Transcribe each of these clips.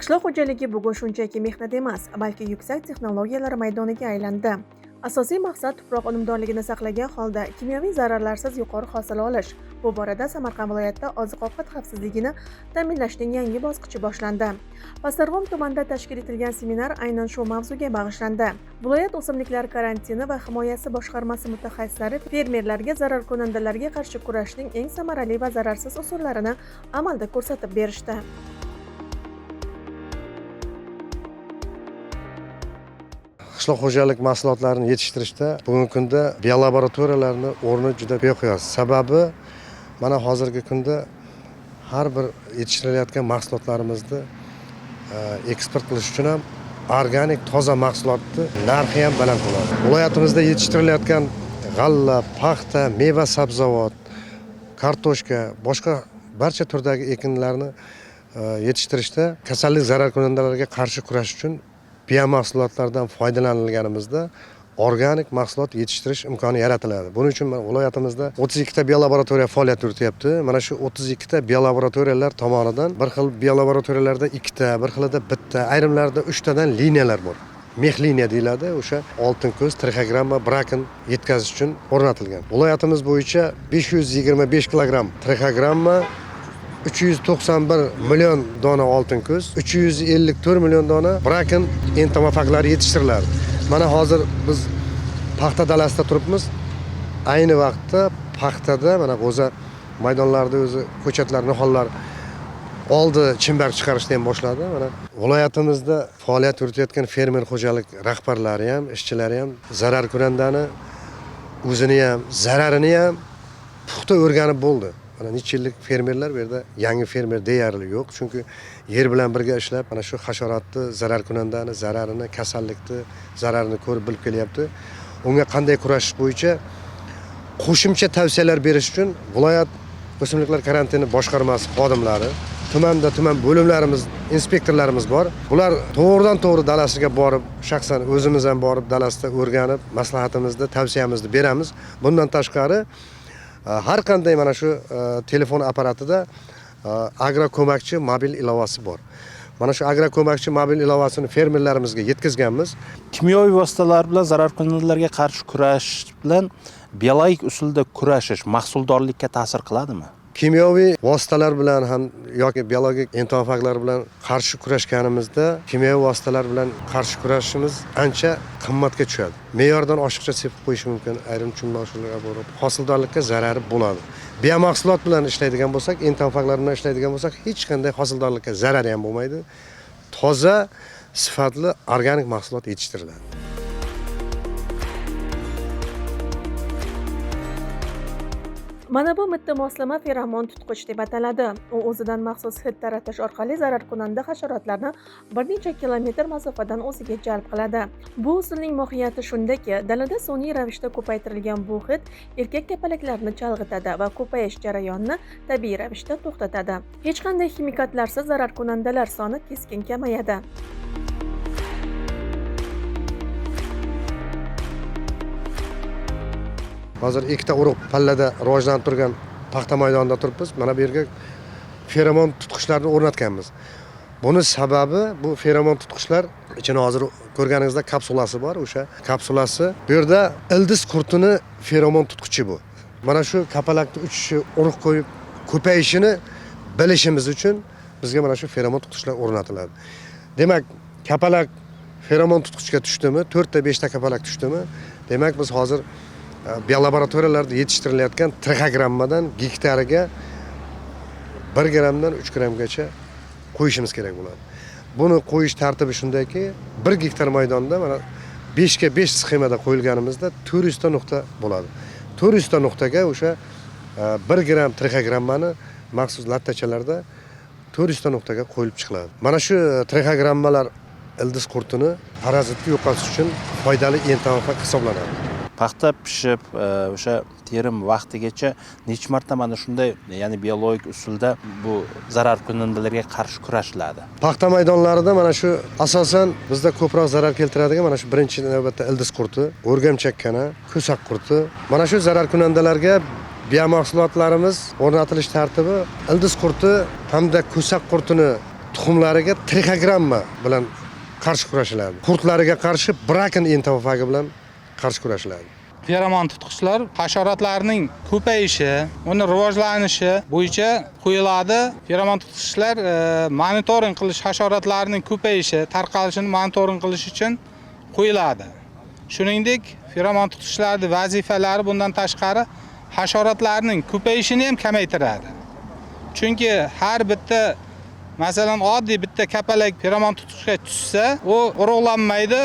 Qishloq xo'jaligi bugun shunchaki mehnat emas, balki yuksak texnologiyalar maydoniga aylandi. Asosiy maqsad tuproq unumdorligini saqlagan holda kimyoviy zararlarsiz yuqori hosil olish. Bu borada Samarqand viloyatida oziq-ovqat xavfsizligini ta'minlashning yangi bosqichi boshlandi. Pastdarg'om tumanida tashkil etilgan seminar aynan shu mavzuga bag'ishlandi. Viloyat o'simliklar karantini va himoyasi boshqarmasi mutaxassislari fermerlarga zararkunandalarga qarshi kurashning eng samarali va zararsiz usullarini amalda ko'rsatib berishdi. Qishloq xo'jalik mahsulotlarini yetishtirishda bugungi kunda biolaboratoriyalarni o'rni juda beqiyos. Sababi mana hozirgi kunda har bir yetishtirilayotgan mahsulotlarimizni eksport qilish uchun ham organik toza mahsulotni narxi ham baland bo'ladi. Viloyatimizda yetishtirilayotgan g'alla, paxta, meva, sabzavot, kartoshka, boshqa barcha turdagi ekinlarni yetishtirishda kasallik zararkunandalarga qarshi kurashish uchun biomahsulotlardan foydalanilganimizda organik mahsulot yetishtirish imkoni yaratiladi. Buning uchun mana viloyatimizda 32 ta biolaboratoriya faoliyat yurityapti. Mana shu 32 ta biolaboratoriyalar tomonidan bir xil biolaboratoriyalarda 2 ta, bir xilida bitta, ayrimlarida 3 tadan liniyalar bor. Mex liniya deyiladi, o'sha oltin ko'z, trixogramma, brakin yetkazish uchun o'rnatilgan. Viloyatimiz bo'yicha 525 kilogramm trixogramma, 391 million dona oltin ko'z, 354 million dona brakin entomofaglari yetishtiriladi. Mana hozir biz paxta dalasida turibmiz. Ayni vaqtda paxtada mana g'o'za maydonlarida o'zi ko'chatlar, nihollar oldi chimbar chiqarishni ham boshladi. Mana viloyatimizda faoliyat yuritayotgan fermer xo'jalik rahbarlari ham, ishchilari ham zararkunandani o'zini ham, zararini ham puxta o'rganib bo'ldi. Mana necha yillik fermerlar bu yerda yangi fermer deyarli yo'q, chunki yer bilan birga ishlab mana shu hasharotni, zararkunandani zararini, kasallikni zararini ko'rib bilib kelyapti. Unga qanday kurashish bo'yicha qo'shimcha tavsiyalar berish uchun viloyat o'simliklar karantini boshqarmasi xodimlari, tumanda tuman bo'limlarimiz, inspektorlarimiz bor. Bular to'g'ridan to'g'ri dalasiga borib, shaxsan o'zimiz ham borib dalasida o'rganib, maslahatimizni, tavsiyamizni beramiz. Bundan tashqari har qanday mana shu telefon apparatida agro ko'makchi mobil ilovasi bor. Mana shu agro ko'makchi mobil ilovasini fermerlarimizga yetkazganmiz. Kimyoviy vositalar bilan zararkunandalarga qarshi kurash bilan biologik usulda kurashish mahsuldorlikka ta'sir qiladimi? Kimyoviy vositalar bilan ham yoki biologik entomofaglar bilan qarshi kurashganimizda kimyoviy vositalar bilan qarshi kurashishimiz ancha qimmatga tushadi. Me'yordan oshiqcha sepib qo'yish mumkin, ayrim chumboshlarga borib hosildorlikka zarari bo'ladi. Biomahsulot bilan ishlaydigan bo'lsak, entomofaglar bilan ishlaydigan bo'lsak, hech qanday hosildorlikka zarari ham bo'lmaydi. Toza, sifatli organik mahsulot yetishtiriladi. Mana bu mitti moslama feromon tutqich deb ataladi. U o'zidan maxsus hid taratish orqali zararkunanda hasharotlarni bir necha kilometr masofadan o'ziga jalb qiladi. Bu usulning mohiyati shundaki, dalada sun'iy ravishda ko'paytirilgan bu hid erkak kapalaklarni chalg'itadi va ko'payish jarayonini tabiiy ravishda to'xtatadi. Hech qanday ximikatlarsiz zararkunandalar soni keskin kamayadi. Hozir ikkita urug' pallada rivojlanib turgan paxta maydonida turibmiz. Mana bu yerga feromon tutqichlarni o'rnatganmiz. Buni sababi bu feromon tutqichlar ichini hozir ko'rganingizda kapsulasi bor, o'sha kapsulasi bu yerda ildiz qurtini feromon tutqichi bu. Mana shu kapalakni uchishi, urug' qo'yib ko'payishini bilishimiz uchun bizga mana shu feromon tutqichlar o'rnatiladi. Demak, kapalak feromon tutqichga tushdimi, 4 ta 5 ta kapalak tushdimi, demak biz hozir biolaboratoriyalarda yetishtirilayotgan trixogrammadan gektariga 1 grammdan 3 grammgacha qo'yishimiz kerak bo'ladi. Buni qo'yish tartibi shundayki, 1 gektar maydonda mana 5 ga 5 sxemada qo'yilganimizda 400 ta nuqta bo'ladi. 400 ta nuqtaga o'sha 1 gramm trixogrammani maxsus lattachalarda 400 ta nuqtaga qo'yilib chiqiladi. Mana shu trixogrammalar ildiz qurtini parazitni yo'qotish uchun foydali entomofag hisoblanadi. Paxta pishib, o'sha terim vaqtigacha necha marta mana shunday, ya'ni biologik usulda bu zararkunandalarga qarshi kurashiladi? Paxta maydonlarida mana shu asosan bizda ko'proq zarar keltiradigan mana shu birinchi navbatda ildiz qurti, o'rgamchakkana, ko'sak qurti. Mana shu zararkunandalarga biomahsulotlarimiz o'rnatilish tartibi ildiz qurti hamda ko'sak qurtini Tuxumlariga trixogramma bilan qarshi kurashiladi. Qurtlariga qarshi braken entofagi bilan qarshi kurashiladi. Feromon tutqichlar hasharotlarning ko'payishi, uni rivojlanishi bo'yicha qo'yiladi. Feromon tutqichlar monitoring qilish, hasharotlarning ko'payishi, tarqalishini monitoring qilish uchun qo'yiladi. Shuningdek, feromon tutqichlarning vazifalari bundan tashqari hasharotlarning ko'payishini ham kamaytiradi. Chunki har bitta, masalan, oddiy bitta kapalak feromon tutqichga tushsa, u urug'lanmaydi,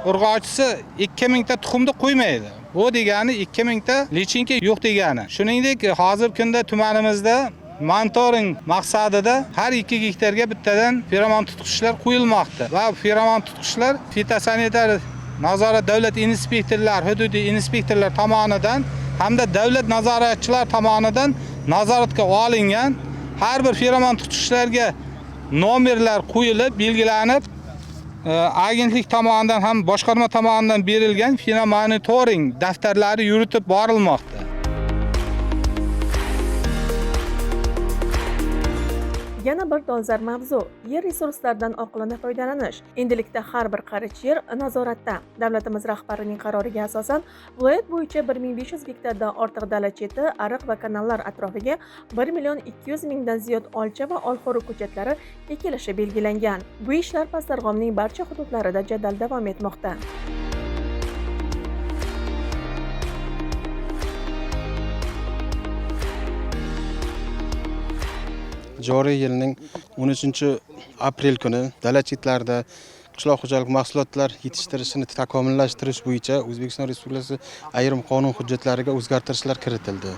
urg'ochisi 2000 ta tuxumni qo'ymaydi. Bu degani 2000 ta lichinka yo'q degani. Shuningdek, hozirgi kunda tumanimizda monitoring maqsadida har 2 gektarga bittadan feromon tutqichlar qo'yilmoqda va feromon tutqichlar fitosanitar nazorat davlat inspektorlar, hududiy inspektorlar tomonidan hamda davlat nazoratchilar tomonidan nazoratga olingan. Har bir feromon tutqichlarga nomerlar qo'yilib, belgilanib, agentlik tomonidan ham boshqarma tomonidan berilgan fitomonitoring daftarlari yuritib borilmoqda. Yana bir dolzarb mavzu – yer resurslaridan oqilona foydalanish. Endilikda har bir qarich yer nazoratda. Davlatimiz rahbarining qaroriga asosan viloyat bo'yicha 1500 gektardan ortiq dala cheti, ariq va kanallar atrofiga 1 million 200 mingdan ziyod olcha va olxo'ri ko'chatlari ekilishi belgilangan. Bu ishlar Pastdarg'omning barcha hududlarida jadal davom etmoqda. Joriy yilning 13 aprel kuni dala chetlarida qishloq xo'jalik mahsulotlar yetishtirishini takomillashtirish bo'yicha O'zbekiston Respublikasi ayrim qonun hujjatlariga o'zgartirishlar kiritildi.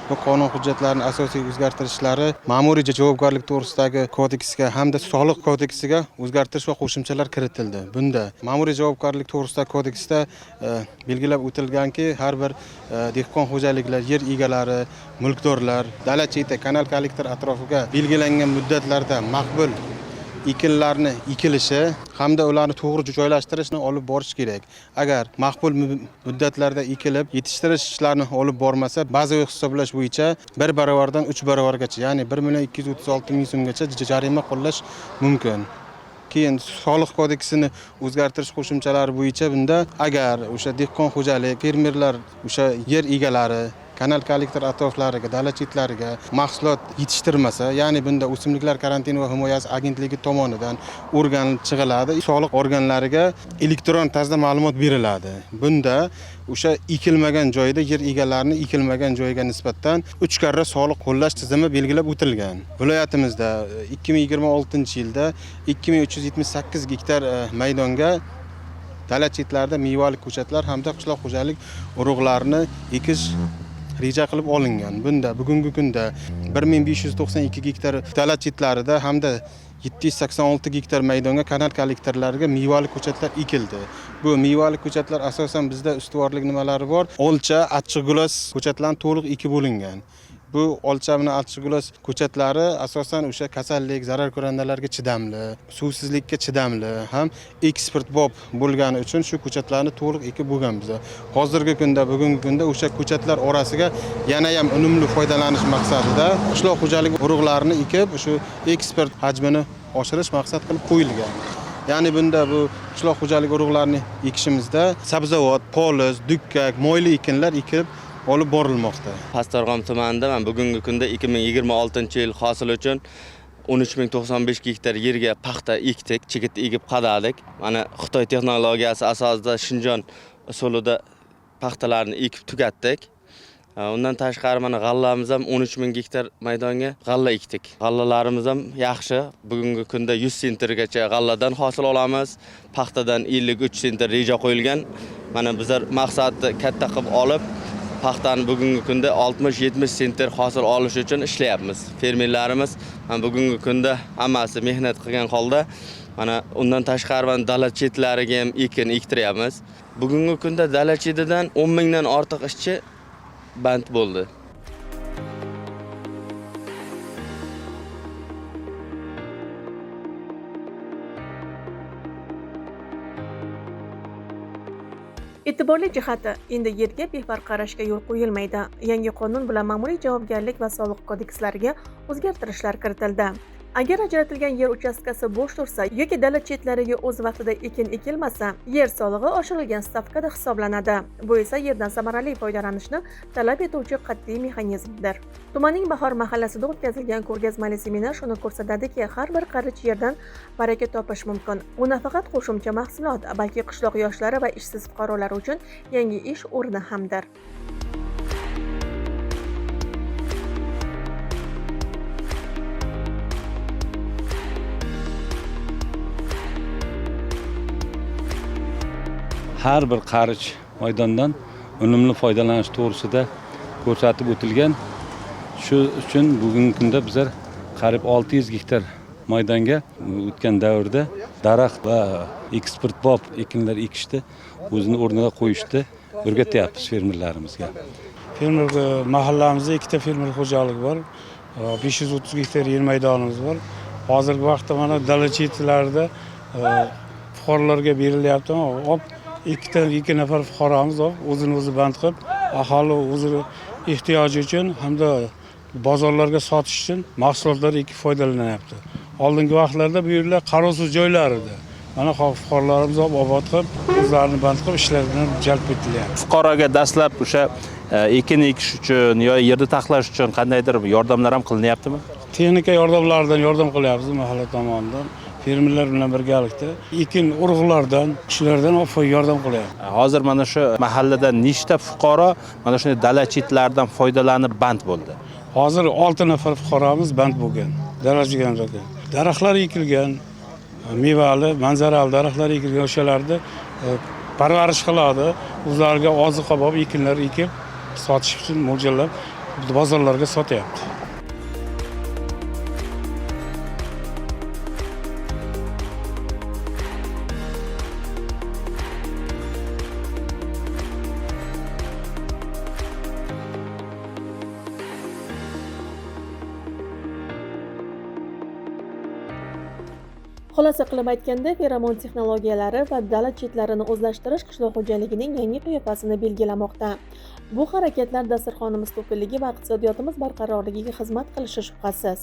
Bu qonun hujjatlarining asosiy o'zgartirishlari ma'muriy javobgarlik to'g'risidagi kodeksga hamda soliq kodeksiga o'zgartirish va qo'shimchalar kiritildi. Bunda ma'muriy javobgarlik to'g'risidagi kodeksda belgilab o'tilganki, har bir dehqon xo'jaliklar, yer egalari, mulkdorlar dala cheti, kanal kollektor atrofiga belgilangan muddatlarda maqbul ekinlarni ekilishi hamda ularni to'g'ri joylashtirishni olib borish kerak. Agar maqbul muddatlarda ekilib, yetishtirish ishlarini olib bormasa, bazaviy hisoblash bo'yicha 1 barobardan 3 barobargacha, ya'ni 1 million 236 ming so'mgacha jarima qo'llash mumkin. Keyin soliq kodeksini o'zgartirish qo'shimchalari bo'yicha bunda agar o'sha dehqon xo'jalik, fermerlar, o'sha yer egalari kanal kollektor atroflariga, dala chetlariga mahsulot yetishtirmasa, ya'ni bunda o'simliklar karantini va himoyasi agentligi tomonidan o'rganilib chiqiladi, soliq organlariga elektron tarzda ma'lumot beriladi. Bunda o'sha ekilmagan joyda yer egalarini ekilmagan joyga nisbatan 3 karra soliq qo'llash tizimi belgilab o'tilgan. Viloyatimizda 2026-yilda 2378 gektar maydonga dala chetlarida mevali ko'chatlar hamda qishloq xo'jalik urug'larini ekish reja qilib olingan. Bunda bugungi kunda 1592 gektar dala chetlarida hamda 786 gektar maydonga kanal kollektorlariga mevali ko'chatlar ekildi. Bu mevali ko'chatlar asosan bizda ustuvorlik nimalari bor. Olcha, achchiq gilos ko'chatlarni to'liq ekib bo'lingan. Bu olcha bilan achchiq gilos ko'chatlari asosan o'sha kasallik, zararkunandalarga chidamli, suvsizlikka chidamli ham eksport bob bo'lgani uchun shu ko'chatlarni to'liq ekib bo'lganmiz. Hozirgi kunda, bugungi kunda o'sha ko'chatlar orasiga yana ham unumli foydalanish maqsadida qishloq xo'jalik urug'larini ekib, shu eksport hajmini oshirish maqsad qilib qo'yilgan. Ya'ni bunda bu qishloq xo'jalik urug'larini ekishimizda sabzavot, poliz, dukkak, moyli ekinlar ekib olib borilmoqda. Pastdarg'om tumanida man bugungi kunda 2026-yil hosili uchun 13 095 gektar yerga paxta ekdik, chigit egib qadadik. Mana Xitoy texnologiyasi asosida Shinjon usulida paxtalarni ekib tugatdik. Undan tashqari mana g'allamiz ham 13 000 gektar maydonga g'alla ekdik. G'allalarimiz ham yaxshi. Bugungi kunda 100 sentnergacha g'alladan hosil olamiz. Paxtadan 53 sentner reja qo'yilgan. Mana bizlar maqsadni katta qilib olib, paxtani bugungi kunda 60-70 sentner hosil olish uchun ishlayapmiz. Fermerlarimiz mana bugungi kunda hammasi mehnat qilgan holda, mana undan tashqari mana dala chetlariga ham ekin ektiryapmiz. Bugungi kunda dala chetidan 10 mingdan ortiq ishchi band bo'ldi. E'tiborli jihati, endi yerga befarq qarashga yo'l qo'yilmaydi. Yangi qonun bilan ma'muriy javobgarlik va soliq kodekslariga o'zgartirishlar kiritildi. Agar ajratilgan yer uchastkasi bo'sh tursa yoki dala chetlariga o'z vaqtida ekin ekilmasa, yer solig'i oshirilgan stavkada hisoblanadi. Bu esa yerdan samarali foydalanishni talab etuvchi qat'iy mexanizmdir. Tumanning Bahor mahallasida o'tkazilgan ko'rgazmali seminar shuni ko'rsatadiki, har bir qarich yerdan baraka topish mumkin. Bu nafaqat qo'shimcha mahsulot, balki qishloq yoshlari va ishsiz fuqarolar uchun yangi ish o'rni hamdir. Har bir qarich maydondan unumli foydalanish to'g'risida ko'rsatib o'tilgan. Shu uchun bugungi kunda bizlar qariyb 600 gektar maydonga o'tgan davrda daraxt va eksportbop ekinlar ekishni o'zini o'rniga qo'yishni o'rgatyapmiz fermerlarimizga. Fermer mahallamizda ikkita fermer xo'jaligi bor. 530 gektar yer maydonimiz bor. Hozirgi vaqtda mana dala chetlarida fuqarolarga berilyapti. Ikki nafar fuqaromiz o'zini o'zi band qilib, aholi o'zini ehtiyoji uchun hamda bozorlarga sotish uchun mahsulotlar ekib foydalanyapti. Oldingi vaqtlarda bu yerlar qarovsiz joylar edi. Mana fuqarolarimiz obod qilib, o'zlarini band qilib ishlar bilan jalb etilyapti. Fuqaroga dastlab o'sha ekin ekish uchun yo yerni taxlash uchun qandaydir yordamlar ham qilinyaptimi? Texnika yordamlaridan yordam qilyapmiz mahalla tomonidan. Fermerlar bilan birgalikda ekin urug'lardan, shulardan yordam qilyapti. Hozir mana shu mahallada nechta fuqaro mana shunday dala chetlaridan foydalanib band bo'ldi? Hozir 6 nafar fuqaromiz band bo'lgan. Daraxtlar ekilgan, mevali, manzarali daraxtlar ekilgan, o'shalarni parvarish qiladi, o'zlariga oziqa bo'lib ekinlar ekib sotish uchun mo'ljallab bozorlarga sotyapti. Xulosa qilib aytganda, feromon texnologiyalari va dala chetlarini o'zlashtirish qishloq xo'jaligining yangi qiyofasini belgilamoqda. Bu harakatlar dasturxonimiz to'kinligi va iqtisodiyotimiz barqarorligiga xizmat qilishi shubhasiz.